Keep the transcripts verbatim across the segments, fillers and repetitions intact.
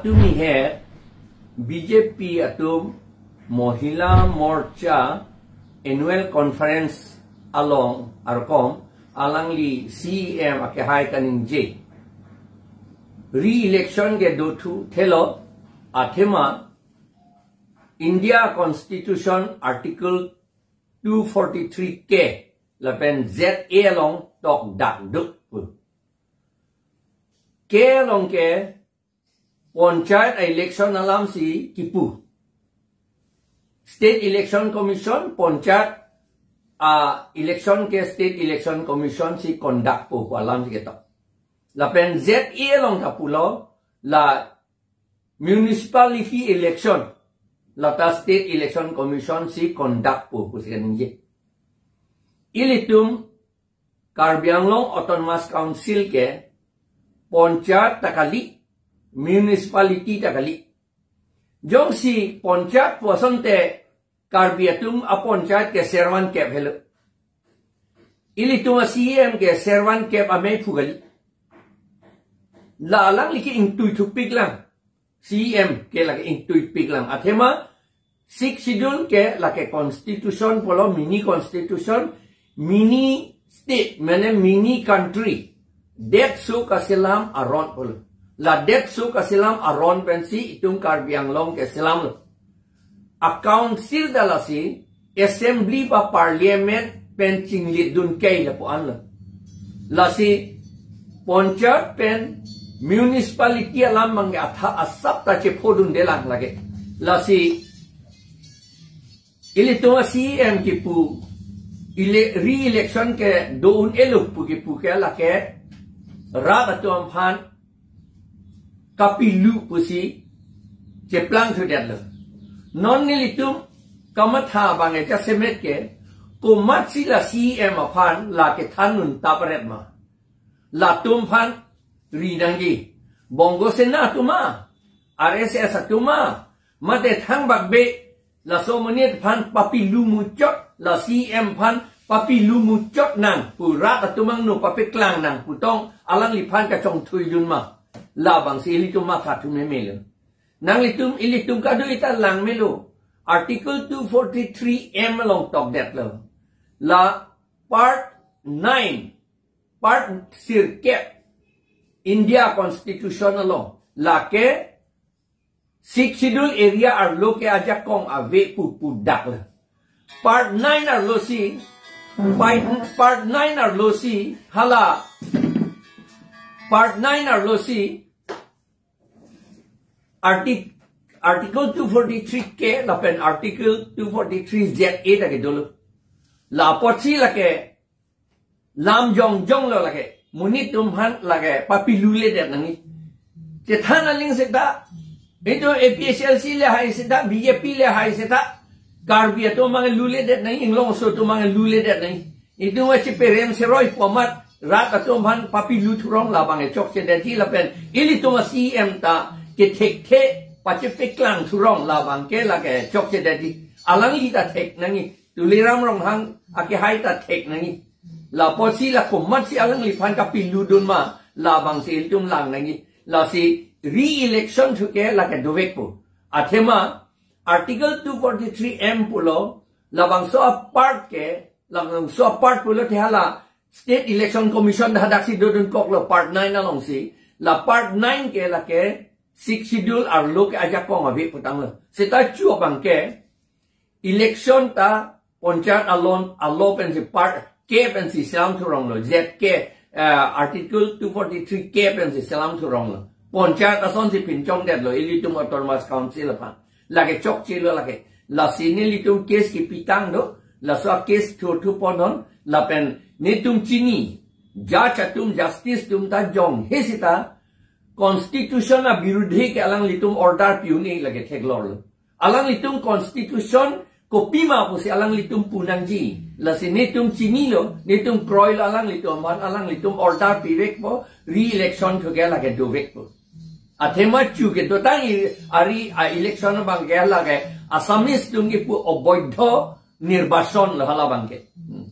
Tumi he B J P atum Mohila Morcha Annual Conference along arkom alangli C E M akehai kaningje. Re-election ke dothu thelo athema India Constitution Article two forty-three K lapen Z A along tokdak duk pu. K along ke Panchayat election alam si kipu. State Election Commission, Panchayat a election ke State Election Commission si conduct po pu alam si ketok. Lapen Z A along ta pulo la municipality election lata State Election Commission si conduct po pusi kaningje. Ilitum Karbi Anglong Autonomous Council ke Panchayat ta kali, municipality ta kali. Jongsi Panchayat pu asonte Karbi atum a Panchayat ke servan kep helo. Ilitum a C E M ke servan kep amei phu kali. La alangli ke ingtui thupik lang. C E M ke lake ingtui pik lang. Athema Sixth Schedule ke lake constitution pulo, mini constitution, mini state, mane mini country. Detso kaselam aron pulo. La detso kaselam aron pensi itum Karbi Anglong ke selamlo. A council ta lasi assembly ba parliament pen chinglidun ke lapu-an lo. Lasi Panchayat pen municipality alam abang ke atha asap ta chephodunde lang lake. Lasi ilitum a C E M kipu ele-, re-election ke do un-elo pu kipu ke lake rat atum aphan kapilu pusi cheplang thudetlo. Non nelitum kamatha abang ke jasemet ke komatsi la C E M aphan la kethan un tapret ma. Latum aphan ri nangji. Bongo Sena atum ma, R S S atum ma, mate thangbak be laso amonit aphan papilu muchot, la C E M aphan papilu muchot nang pu rat atum angno papeklang nang pu tong alangliphan kachongthuidun ma. Labangsi ilitum matha thu memelo. Nanglitum ilitum kadokave ta lang melo. Article two forty-three M along tokdetlo. La part nine, part sirkep India Constitution along lake Sixth Schedule area arlo ke ajakong ave pu pudaklo. Part nine arlo si, part, part nine arlo si, hala, part nine arlo si, artic-, Article two forty-three K lapen Article two forty-three Z A ta kedolo. La apotsi lake lam jongjong lo lake. Monit atum aphan lake papiluledet nangji. Chethan aling seta, itum A P H L C le hai seta, B J P le hai seta, Karbi atum abang luledet nangji, inglongso atum abang luledet nangji. Itum achi perem seroi pu amat rat atum aphan papilu thurong labang e chokchedetji lapen ilitum a C E M ta kethekthe pachepeklang thurong labang ke lake chokchedetji. Alangli ta thek nangji. Tuliram Ronghang akehai ta thek nangji. La apotsi la komatsi alangliphan kapiludun ma labangsi ilitum lang nangji. Lasi re-election thu ke lake dovekpo. Athema Article two forty-three M pulo, labangso a-part ke, labangso a-part pulote hala State Election Commission hadaksi dodunkoklo part nine alongsi. La part nine ke lake Sixth Schedule arlo ke ajakong ave putanglo. Seta chu abang ke election ta Panchayat alon, alo pensi part K pensi selam thuronglo, Z K, eh, Article two forty-three K pensi selam thuronglo. Panchayat asonsi pinchongdetlo, ilitum Autonomous Council aphan. Lake chokchelo lake. Lasi nelitum case kipitang do, laso a-case thurthu ponnon, lapen netum chini, judge atum, justice atum ta jonghe seta, Constitution abirudhe ke alanglitum order pi un-e lake theklorlo. Alanglitum Constitution kopima pusi alanglitum pu nangji. Lasi netum chinilo, netum kroilo alanglitum aphan, alanglitum order pivekpo, re-election thu ke lake dovekpo. Athema chu ke dotang i ari a-election abang ke lake Assamese atum kipu oboidho nirbachon lo halabang ke. Hmm.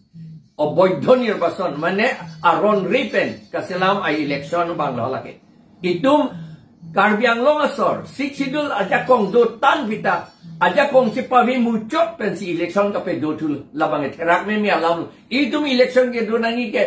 Oboidho nirbachon, mane aron ripen kaselam a-election abang lo lake. Itum Karbi Anglong asor, Sixth Schedule ajakong dotan pita, ajakong chepave muchot pensi election kapedo thu labang therak meme alam. Itum election kedo nangji ke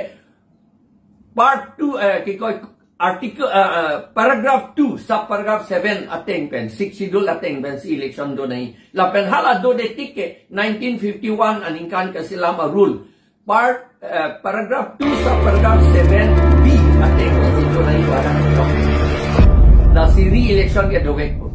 part two, eh, kikoi article, eh, eh, paragraph two, sub paragraph seven ateng pen, Sixth Schedule ateng pensi election do nangji. Lapen hala dodetik ke nineteen fifty-one aningkan kasilam a-rule. Part, eh, paragraph two, sub paragraph seven B ateng pensi do nangji pada. Lasi re-election ke dovekpo.